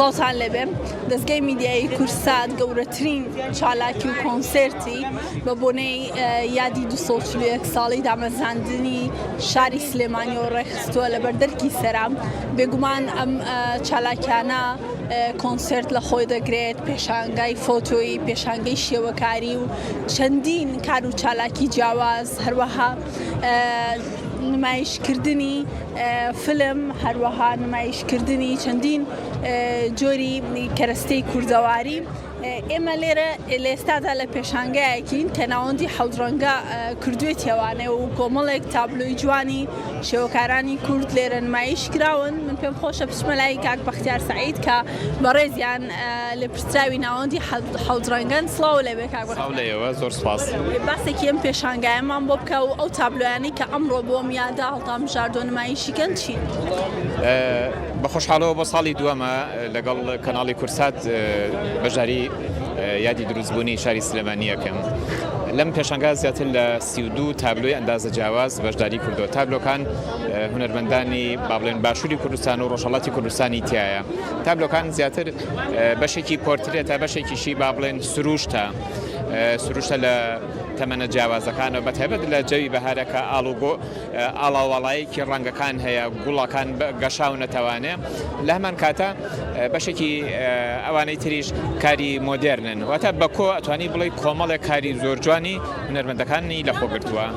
سڵاوتان لێبێ. دەزگای میدیایی کوردسات گەورەترین چالاکی و کۆنسێرتی بە بۆنەی یادی 241 ساڵی دامەزراندنی شاری سلێمانیەوە ڕێکخستووە لە بەردەرکی سەرا. بێگومان ئەم چالاکیانە کۆنسێرت لە خۆی دەگرێت، پێشانگای فۆتۆیی، پێشانگەی شێوەکاری و چەندین کار و چالاکی جیاواز، هەروەها نمایشکردنی فلم، هەروەها نمایشکردنی چەندین جۆری کەرەستەی کوردەواری. ئێمە لێرە لە ئێستادا لە پێشانگایەکین کە ناوەندی حەوتڕەنگە کردوێتیەوانێ و کۆمەڵێک تابلۆی جوانی شێوەکارانی کورد لێرە نمایش کراون. من پێم خۆشە بچمە لای کاک بەختیار سەعید کە بەڕێزیان لێپرسراوی ناوەندی حەوتڕەنگەن. سڵاو لێبێ کاک بەختیار. سڵاو لە ئێوە، زۆر سوپاس. باسێکی ئەم پێشانگایەمان بۆ بکە و ئەو تابلۆیانەی کە ئەمڕۆ بۆ ئەم یادە هەڵتانبژاردووە نمایشی کەن چین؟ بە خۆشحاڵەوە بۆ ساڵی دووەمە لەگەڵ کەناڵی کورسات بەشداری یادی دروستبوونی شاری سلێمانی ئەکەم. لەم پێشانگا زیاتر لە 32 تابلۆی ئەندازە جیاواز بەشداری کردووە. تابلۆکان هونەرمەندانی با بڵێن باشووری کوردستان و ڕۆژهەڵاتی کوردستانی تایە. تابلۆکان زیاتر بەشێکی پۆرترێتە، بەشێکیشی با بڵێن سروشتە. سروشتە لە تەمەنە جیاوازەکانەوە بە تایبەت لە جەوی بەهارە کە ئاڵوگۆ ئاڵاوواڵایەکی ڕەنگەکان هەیە، گوڵەکان گەشاونەتەوانێ، لە هەمان کاتا بەشێکی ئەوانەی تریش کاری مۆدێرنن، واتە بە کۆ ئەتوانی بڵێی کۆمەڵێک کاری زۆر جوانی هونەرمەندەکانی لەخۆ گرتووە.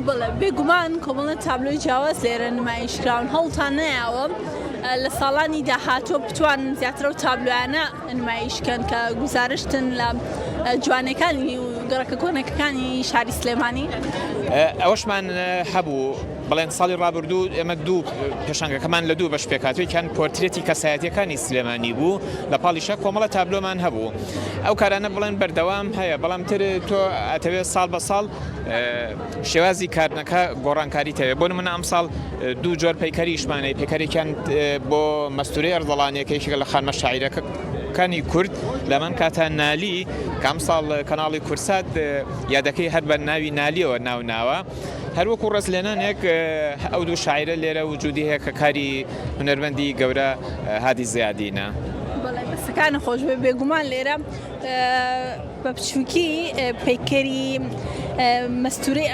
بەڵێ بێگومان کۆمەڵێک تابلۆی جیاواز لێرە نمایش کراون، هەوڵتان نەیاوە لە ساڵانی داهاتوو بتوانن زیاتر ئەو تابلۆیانە نمایش کەن کە گوزارشتن لە جوانەکانی و گەڕەکە کۆنەکەکانی شاری سلێمانی؟ ئەوەشمان هەبوو بڵێن ساڵی ڕابردوو ئێمە دوو پێشانگەکەمان لە دوو بەش پێکهاتووە یەکیان پۆرترێتی کەسایەتیەکانی سلێمانی بوو لە پاڵیشە کۆمەڵە تابلۆمان هەبوو ئەو کارانە بڵێن بەردەوام هەیە بەڵام تر تۆ ئەتەوێت ساڵ بە ساڵ شێوازی کارنەکە گۆڕانکاری تەوێ بۆ نمونە ئەمساڵ دوو جۆر پەیکەریشمان هەیە پەیکەرێکیان بۆ مەستورەی ئەردەڵانیە کە یەکێکە لە خانمە شاعیرەکانی کورد لەمان کاتە نالی کە ئەمساڵ کەناڵی کورسات یادەکەی هەر بە ناوی نالیەوە ناو ناوە هەروەکو ڕێزلێنانێک ئەو دوو شاعیرە لێرە وجودی هەیە کە کاری هونەرمەندی گەورە هادی زیادینە. بەڵێ دەستەکانت خۆش بێ بێگومان لێرە بە بچووکی پەیکەری مەستورەی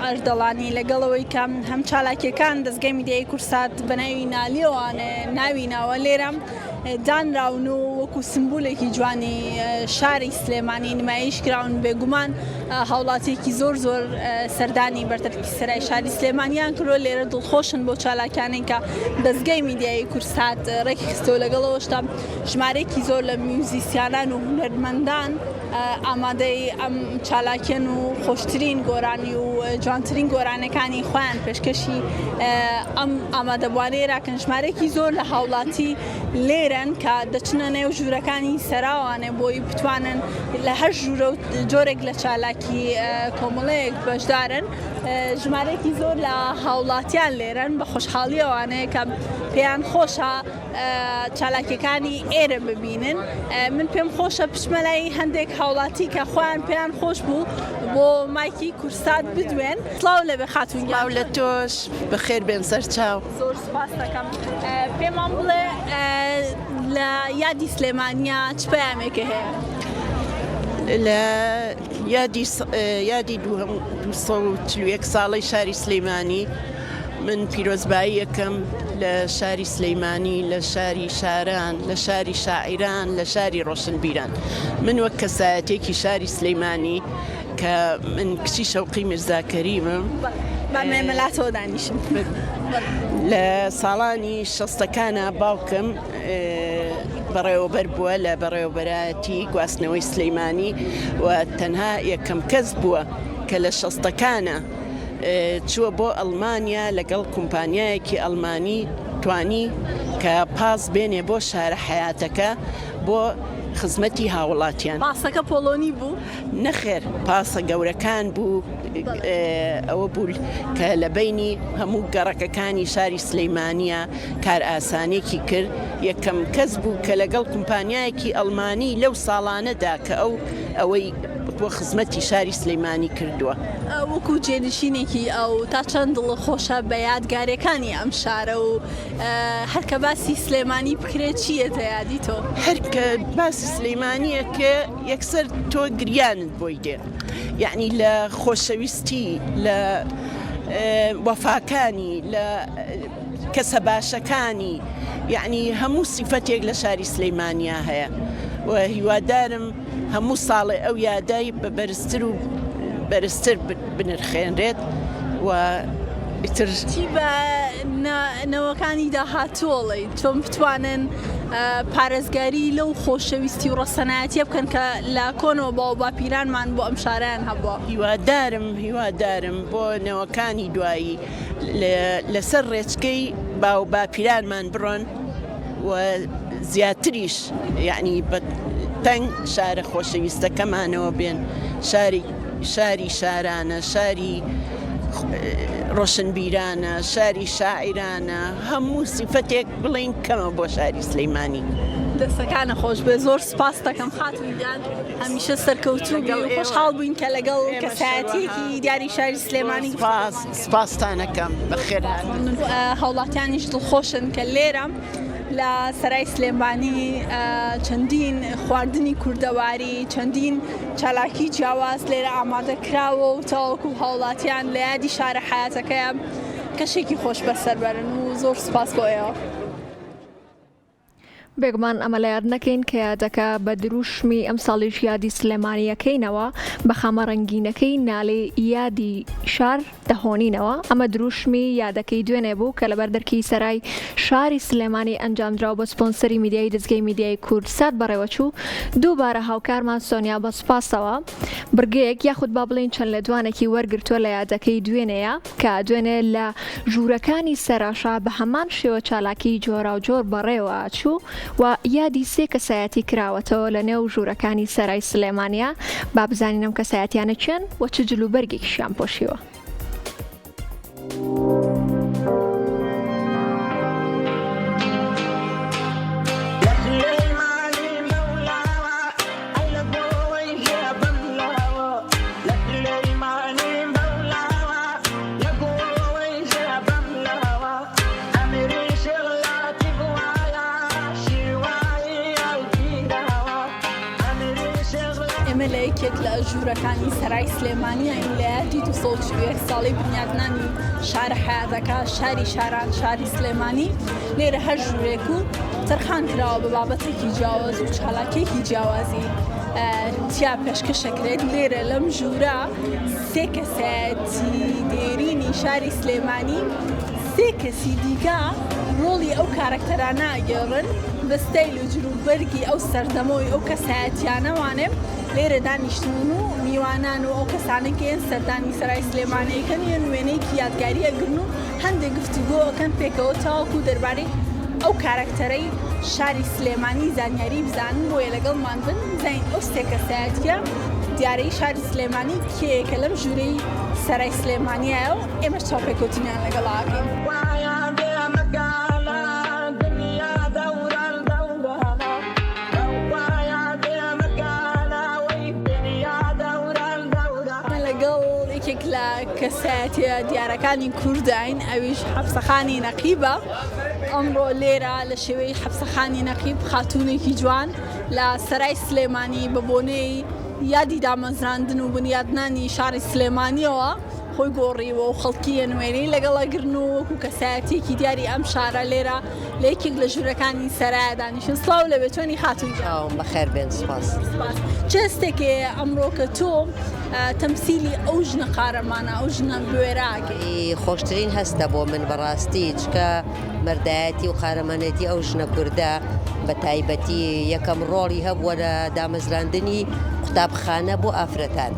ئەردەڵانی لەگەڵ ئەوەی کە هەم چالاکیەکان دەزگای میدیایی کورسات بە ناوی نالیەوە ناوی ناوە لێرە دانراون و وەکو سمبولێکی جوانی شاری سلێمانی نمایش کراون بێگومان هاوڵاتیەکی زۆر زۆر سەردانی بەردەرکی سەرای شاری سلێمانیان کردووە لێرە دڵخۆشن بۆ چالاکیانەی کە دەزگای میدیایی کورسات ڕێکخستەوە لەگەڵەوەشتا ژمارەیەکی زۆر لە میوزیسیانان و هونەرمەندان ئامادەی ئەم چالاکیەن و خۆشترین گۆرانی و جوانترین گۆرانەکانی خۆیان پێشکەشی ئەم ئامادەبووانەی راکەن. ژمارەیەکی زۆر لە هاوڵاتی لێرەن کە دەچنە نێو ژوورەکانی سەراوانێ بۆی بتوانن لە هەر ژوورە و جۆرێک لە چالاکی کۆمەڵەیەک بەشدارن. ژمارەیەکی زۆر لە هاوڵاتیان لێرەن بە خۆشحاڵیەوانەیە کە پێیان خۆشە چالاکیەکانی ئێرە ببینن من پێم خۆشە بچمە لای هەندێک هاوڵاتی کە خۆیان پێیان خۆش بوو بۆ مایکی کورسات بدوێن سڵاو لەبێ خاتون سڵاو لە تۆش بەخێر بێن سەرچاو زۆر سپاس دەکەم پێمان بڵێ لە یادی سلێمانیا چ پەیامێکە هەیە لە یادی یادی 241 ساڵەی شاری سلەیمانی من پیرۆزبایی ئەکەم لە شاری سلیمانی، لە شاری شاران، لە شاری شاعیران، لە شاری ڕۆشنبیران. من وەک کەسایەتێکی شاری سلیمانی کە من کچی شەوقی میرزا کەریمم. با مێمە لاتەوە دانیشم. لە ساڵانی شەستەکانا باوکم بەڕێوەبەر بووە لە بەڕێوەبەرایەتی گواستنەوەی سلیمانی و تەنها یەکەم کەس بووە کە لە شەستەکانا چووە بۆ ئەڵمانیا لەگەڵ کومپانیایەکی ئەڵمانی توانی کە پاس بێنێ بۆ شارە حەیاتەکە بۆ خزمەتی هاوڵاتیان. پاسەکە پۆڵۆنی بوو؟ نەخێر پاسە گەورەکان بوو ئەوە بوو کە لە بەینی هەموو گەڕەکەکانی شاری سلیمانیە کارئاسانێکی کرد یەکەم کەس بوو کە لەگەڵ کومپانیایەکی ئەڵمانی لەو ساڵانەدا کە ئەو ئەوەی. بۆ خزمەتی شاری سلیمانی کردووە. وەکو جێنشینێکی ئەو تا چەند دڵت خۆشە بە یادگاریەکانی ئەم شارە و هەر کە باسی سلێمانی بکرێت چی یەتە یادی تۆ؟ هەر کە باسی سلیمانی ئەکرێ یەکسەر تۆ گریانت بۆی دێ یەعنی لە خۆشەویستی لە وەفاکانی لە کەسە باشەکانی یەعنی هەموو سیفەتێک لە شاری سلیمانیا هەیە و هیوادارم هەموو ساڵێ ئەو یادای بە بەرزتر و بەرزتر بنرخێنرێت و ئیتر. چی بە نەوەکانی داهاتوو ئەڵێی چۆن بتوانن پارێزگاری لەو خۆشەویستی و ڕەسەنایەتیە بکەن کە لە کۆنەوە باوباپیرانمان بۆ ئەم شارەیان هەبووە؟ هیوادارم هیوادارم بۆ نەوەکانی دوایی لەسەر ڕێچکەی باوباپیرانمان بڕۆن و زیاتریش یەعنی بە تەنگ شارە خۆشەویستەکەمانەوە بێن، شاری شاری شارانە، شاری ڕۆشنبیرانە، شاری شاعیرانە، هەموو سیفەتێک بڵێین کەمە بۆ شاری سلەیمانی. دەستەکانت خۆش بێت زۆر سوپاست دەکەم خاتوون گیان هەمیشە سەرکەوتوو بی و خۆشحاڵ بووین کە لەگەڵ کەسایەتیەکی دیاری شاری سلێمانی سوپاس سوپاستان ئەکەم بەخێرهاتن. هاوڵاتیانیش دڵخۆشن کە لێرە لە سەرای سلێمانی چەندین خواردنی کوردەواری چەندین چالاکی جیاواز لێرە ئامادە کراوە و تاوەکو هاوڵاتیان لە یادی شارە حەیاتەکەیان کەشێکی خۆش بەسەر بەرن و زۆر سوپاس بۆ ئێوە. بێگومان ئەمە لە یاد نەکەین کە یادەکە بە دروشمی ئەمساڵیش یادی سلێمانییەکەینەوە بە خامە ڕەنگینەکەی نالەی یادی شار دەهۆنینەوە، ئەمە دروشمی یادەکەی دوێنێ بوو کە لەبەر دەرکی سەرای شاری سلێمانی ئەنجامدرا و بە سپۆنسەری میدیایی دەزگەی میدیایی کوردسات بەڕێوەچوو، دووبارە هاوکارمان سۆنیا بە سوپاسەوە بڕگەیەک یاخود با بڵێین چەند لێدوانێکی وەرگرتووە لە یادەکەی دوێنێیە کە دوێنێ لە ژوورەکانی سەراشا بە هەمان شێوە چالاکیی جۆراوجۆر بەڕێوە چوو و یادی سێ کەسایەتی کراوەتەوە لە نێو ژوورەکانی سەرای سلێمانییە، با بزانین ئەم کەسایەتیانە کێن و چ جلوبەرگێکیشیان پۆشیوە. ئێمە لە یەکێک لە ژوورەکانی سەرای سلێمانیین لە یادی 241 ساڵەی بنیادنانی شارە حەیاتەکە شاری شاران شاری سلێمانی لێرە هەر ژوورێک و تەرخان کراوە بە بابەتێکی جیاواز و چالاکیەکی جیاوازی تیا پێشکەشەکرێت لێرە لەم ژوورە سێ کەسایەتی دێرینی شاری سلێمانی سێ کەسی دیکە ڕۆڵی ئەو کارەکتەرانە ئەگێڕن بە ستایل و جلوبەرگی ئەو سەردەمەوەی ئەو کەسایەتیانەوانێ لێرە دانیشتوون و میوانان و ئەو کەسانەی کە یەن سەردانی سەرای سلێمانی ئەکەن یەن وێنەیەکی یادگاری ئەگرن و هەندێک گفتوگۆ ئەکەن پێکەوە تاوەکو دەربارەی ئەو کارەکتەرەی شاری سلێمانی زانیاری بزانن بۆیە لەگەڵمان بن بزانین ئەو سێ کەسایەتیە دیارەی شاری سلێمانی کێیە کە لەم ژوورەی سەرای سلێمانیایە و ئێمەش چاوپێکەوتنیان لەگەڵا ئەکەین. لەگەڵ یەکێک لە کەسایەتیە دیارەکانی کورداین ئەویش حەپسەخانی نەقیبە ئەمڕۆ لێرە لە شێوەی حەپسەخانی نەقیب خاتوونێکی جوان لە سەرای سلێمانی بە بۆنەی یادی دامەزراندن و بنیادنانی شاری سلێمانیەوە خۆی گۆڕیوە و خەڵکی نوێنەی لەگەڵ ئەگرن و وەکو کەسایەتیەکی دیاری ئەم شارە لێرە لە یەکێک لە ژوورەکانی سەرایە دانیشن. سڵاو لەوێ چۆنی خاتوون گیان؟ چاوم بەخێر بێن سوپاس. سوپاس. چ هەستێک هەیە ئەمڕۆ کە تۆ تەمسیلی ئەو ژنە قارەمانە ئەو ژنە بوێرە ئەکەی؟ خۆشترین هەستە بۆ من بەڕاستی چکە مەردایەتی و قارەمانێتی ئەو ژنە کوردە بە تایبەتی یەکەم ڕۆڵی هەبووە لە دامەزراندنی قوتابخانە بۆ ئافرەتان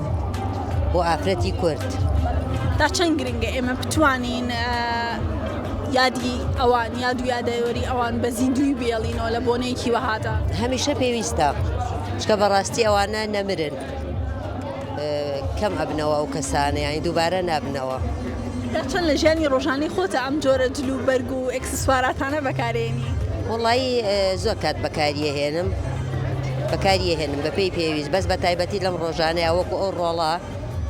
بۆ ئافرەتی کورد. تا چەند گرنگە ئێمە بتوانین یادی ئەوان یاد و یادەوەری ئەوان بە زیندووی بێڵینەوە لە بۆنەیەکی وەهادا؟ هەمیشە پێویستە چکە بەڕاستی ئەوانە نەمرن. کەم ئەبنەوە ئەو کەسانە یانی دووبارە نابنەوە. تا چەند لە ژیانی ڕۆژانەی خۆتا ئەم جۆرە جل و بەرگ و ئێکسسواراتانە بەکارێنی؟ وەڵایی زۆر کات بەکاریەهێنم. بەکاری ئەهێنم بەپێی پێویست بەس بە تایبەتی لەم ڕۆژانەیا وەکو ئەو ڕۆڵە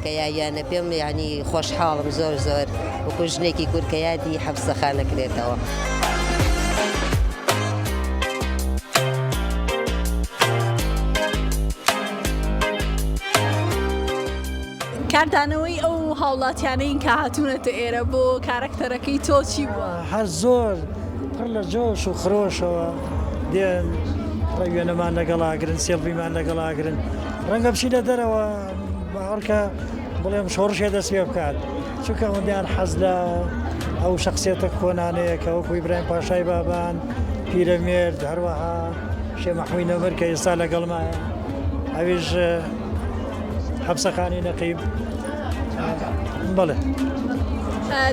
کە یاویانە پێم یانی خۆشحاڵم زۆر زۆر وەکو ژنێکی کورد کە یادی حەپسەخان ئەکرێتەوە. کاردانەوەی ئەو هاوڵاتیانەی کە هاتوونەتە ئێرە بۆ کارەکتەرەکەی تۆ چی بووە؟ هەر زۆر پڕ لە جۆش و خرۆشەوە دێن ڕەوێنەمان لەگەڵ ئاگرن سێڵڤیمان لەگەڵ ئاگرن ڕەنگە بچینە دەرەوە باوەڕکە بڵێم شۆڕشێ دەست پێ بکات چونکە ئەوەندەیان حەز لە ئەو شخصیەتە کۆنانەیە کە وەکو ئیبراهیم پاشای بابان پیرەمێرد هەروەها شێ مەحوی نەمر کە ئێستا لەگەڵمایە ئەویش حەپسەخانی نەقیب بەڵێ.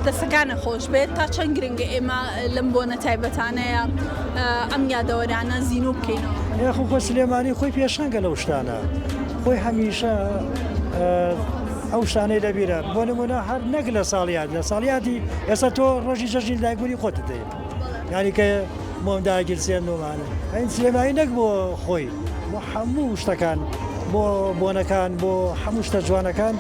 دەستەکانت خۆش بێت تا چەند گرنگە ئێمە لەم بۆنە تایبەتانەیە ئەم یادەوەرانە زینوو بکەینەوە؟ یاخۆ خۆ سلێمانی خۆی پێشەنگە لەو شتانە خۆی هەمیشە ئەو شتانەی لەبیرە بۆ نمونە هەر نەک لە ساڵیاد لە ساڵیادی ئێستا تۆ ڕۆژی جەژنی لایبوونی خۆتت دەیت یانی کە مۆم داگیرسێن ومانە ئەین سلێمانی نەک بۆ خۆی بۆ هەموو شتەکان بۆ بۆنەکان بۆ هەموو شتە جوانەکان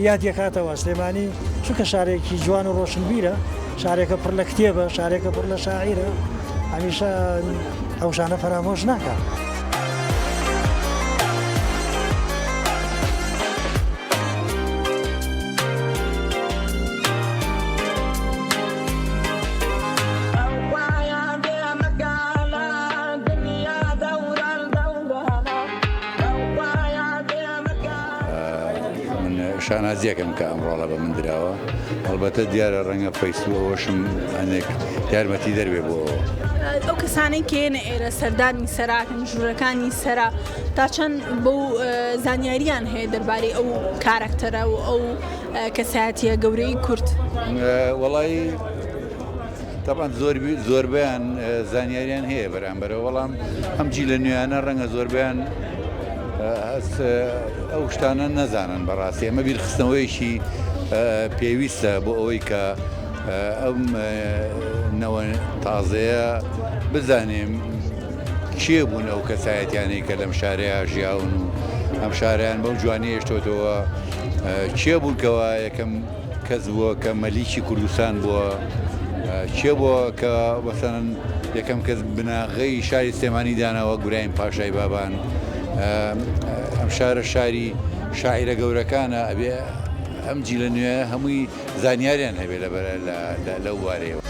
یادیەکاتەوە سلێمانی چونکە شارێکی جوان و ڕۆشنبیرە شارێکە پڕ لە کتێبە شارێکە پڕ لە شاعیرە هەمیشە ئەو شانە فەرامۆش ناکات. من شانازیەکەم کە ئەم ڕۆڵە بە من دراوە هەڵبەتە دیارە ڕەنگە فەیسبوو ئەوەشم هەندێک یارمەتی دەربێ بۆ ئەوە. ئەو کەسانەی کە یەنە ئێرە سەردانی سەراکن ژوورەکانی سەرا تا چەند بەو زانیاریان هەیە دەربارەی ئەو کارەکتەرە و ئەو کەسایەتیە گەورەی کورد؟ وەڵایی تەبعەن زۆر زۆربەیان زانیاریان هەیە بەرامبەرەوە بەڵام ئەم جیلە نوێیانە ڕەنگە زۆربەیان ئەو شتانە نەزانن بەڕاستی ئەمە بیرخستنەوەیەکی پێویستە بۆ ئەوەی کە ئەم نەوە تازەیە بزانێ کێ بوون ئەو کەسایەتیانەی کە لەم شارەیە ژیاون و ئەم شارەیان بەو جوانی هێشتۆتەوە کێ بوون کەوا یەکەم کەس بووە کە مەلیکی کوردستان بووە کێ بووە کە مەسەلەن یەکەم کەس بناغەی شاری سلێمانی داناوە گورایم پاشای بابان ئەم شارە شاری شاعیرە گەورەکانە ئەبێ ئەم جیلە نوێ هەمووی زانیاریان هەبێ لەبەر لەو بوارەیەوە.